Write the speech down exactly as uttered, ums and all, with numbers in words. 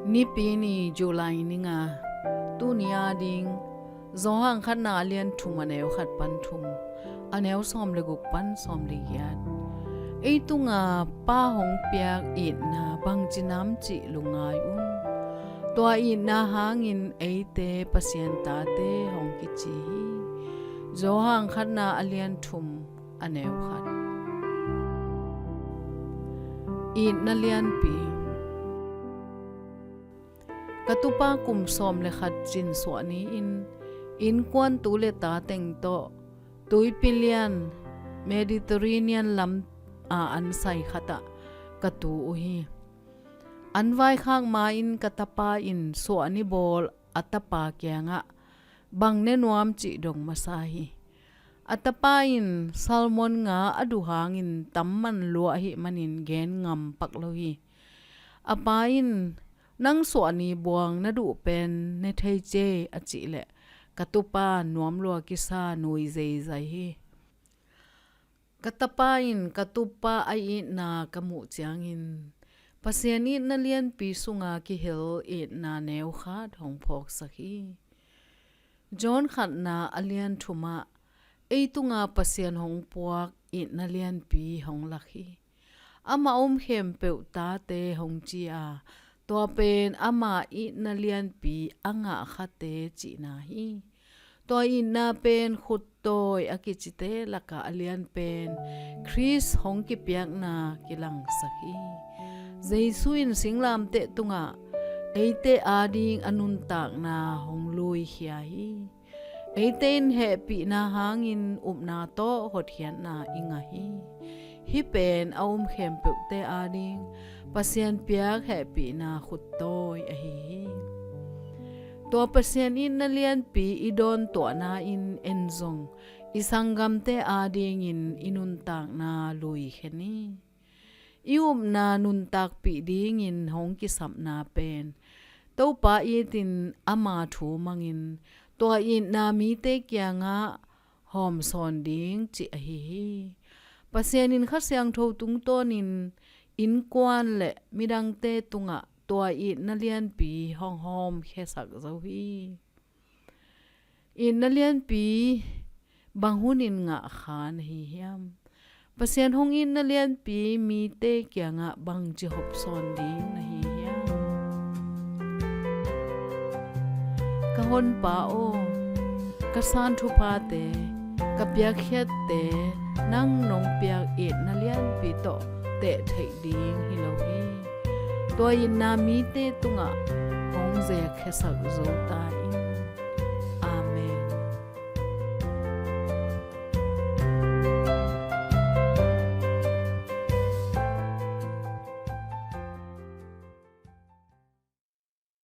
Nipi ni, July ni nga, tuni a ding Johan khatna a lian thum a neu khat pan thum, a neu sawm le guk pan sawm le giat. Ei tunga Pa hong piak itna bangci nam cih lungngai un. Tua itna hangin eite Pasian tate hong kici hi. Johan khatna a lian thum a neu khat. Itna lianpi. Ka tupa kum sawm le khat cin suah ni-in innkuan tu le ta teng tawh tuipi lian Mediterranean lam a an sai khatah ka tu uh hi. An vaikhak ma-in ka tapa in suahni bawl a tapa kiangah bang ne nuam cih dong masa hi. A tapa in salmon nga a duh hangin tamman luah ahih manin gen ngam pak lo hi. A pa in, "Nang suahni buang na duh pen ne thei cia," a cih leh ka tupa nuam lua kisa nui zeizai hi. Ka tapa in ka tupa a itna ka muh ciangin Pasian itna lianpi sunga kihel itna neu khat hong phawksak hi. John khatna a lian thumah ei tunga Pasian hong puak itna lianpi hong lak hi. Amah a um khempeuh tate hong ci a, tua pen ama itna lianpi a ngah khate cihna hi. Tua itna pen khuttawi a kicite lakah a lian pen Khrist hong kipiakna kilangsak hi. Jesu in singlamteh tungah eite ading a nuntakna hong luikhia hi. Eite in hehpihna hangin upna tawh hotkhiatna i ngah hi. Hih pen a um khempeuhte ading Pasian piak hehpihna khuttawi ahi hi. Tua Pasian itna lianpi i dawntuahna in en zong i sanggamte adingin i nuntakna luikhen hi. I upna nuntakpih dingin hong kisapna pen Topa itin ama thu mangin tua itna mite kiangah hawmsawn ding cih ahi hi. Pasian in Kha Siangtho tungtawnin innkuan le midangte tungah tua itna lianpi hong hawmkhiasak zo hi. Itna lianpi bang hunin ngah kha na hi hiam? Pasian hong itna lianpi mite kiangah bangci hopsawn ding na hi hiam? Ka honpa aw, ka san thuphate, ka piakkhiatte nang nong piak itna lianpi tawh tehtheih ding hi lo hi. Tua itna mite tungah hong zekkhiasak zo ta in.